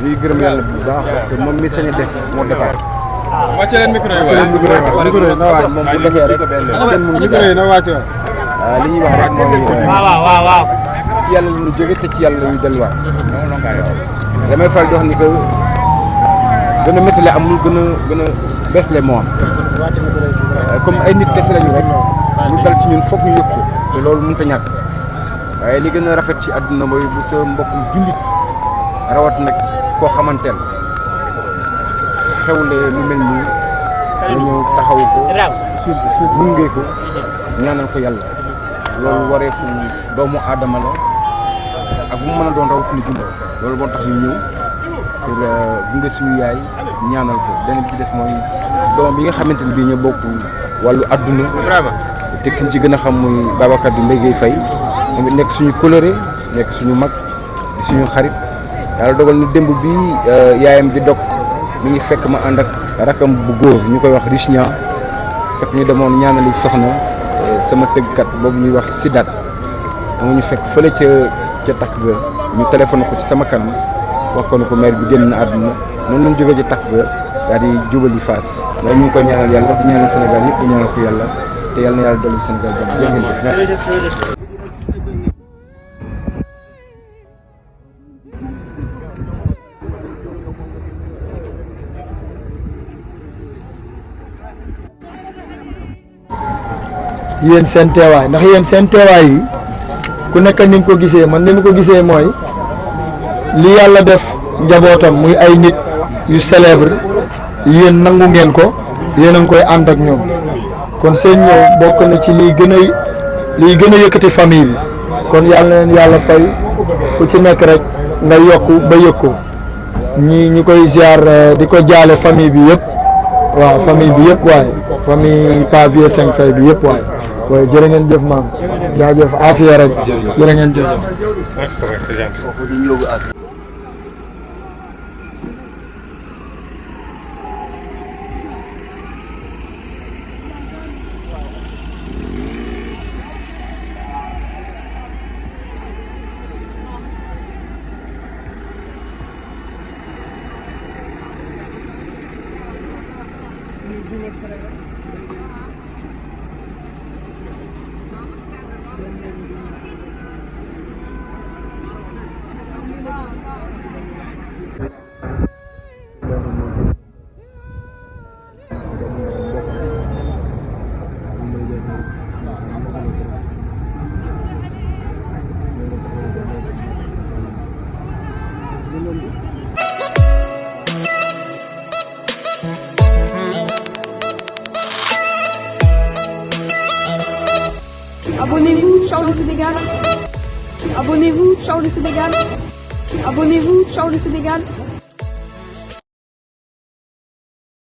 ñuy gërëm yàlla bu baax parce que moom mi sañ a def moo defaat. wàcce leen micro yi moom bu defee rek kenn mënu micro yi na wàcce li ñuy wax rek mooy waaw ci yàlla lu jóge te ci yàlla la ñu delluwaat. damay faral di wax ni que gën a métti amul gën a bees le moo am comme ay nit kese lañu rek lu dal ci ñun foog ñu yëg ko te loolu mënut a ñàkk waaye li gën a rafet ci àdduna mooy bu sa mbokkum jullit rawat nag koo xamanteel xewle lu mel nii nga ñëw taxaw ko gunge ko ñaanal ko yàlla loolu wareefu doomu aadama la ak bu mu mën a doon rawat ni jullit loolu moo tax ñu ñëw pour gunge suñu yaay ñaanal ko beneen bi ci des mooy doom bi nga xamante ne bii ñu bokk wàllu adduna te ki ñu ci gën a xam muy Babacar bi Mbaye Faye moom it nekk suñu coloré nekk suñu mag di suñu xarit yàlla dogal na démb bi yaayam di dog mi ngi fekk ma ànd ak rakam bu góor ñu koy wax Richnia fekk ñu demoon ñaanali soxna sama tëggkat boobu ñuy wax Sidat moom ñu fekk fële ca takk ga ñu téléphoné ko ci sama kanam wax ko ne ko maire bi génn na àdduna noonu lañ jógee ci takk ga daal di jubali Fass waaye ñu ngi koy ñaanal yàlla di ñaanal Sénégal yëpp di ñaanal ko yàlla te yàlla na yàlla dolli Sénégal jàmm jërë ngeen jëf merci. yéen seen teewaay ndax yéen seen teewaay yi ku nekk ni nga ko gisee man ni ma ko gisee mooy li yàlla def njabootam muy ay nit yu célèbre yéen nangu ngeen ko yéen a ngi koy ànd ak ñoom kon seen ñëw bokk na ci liy gën a yëkkati famille bi kon yàlla na leen yàlla fay ku ci nekk rek nga yokku ba yëg ko ñu koy ziar di ko jaale famille bi yëpp waaw famille bi yëpp waaye famille Pavier 5 Faye bi yëpp waaye waaye jërë ngeen jëf maam jaajëf afiya rek jërë ngeen jëf. Abonnez-vous, ciao le Sénégal. Abonnez-vous, ciao le Sénégal. Abonnez-vous, ciao le Sénégal.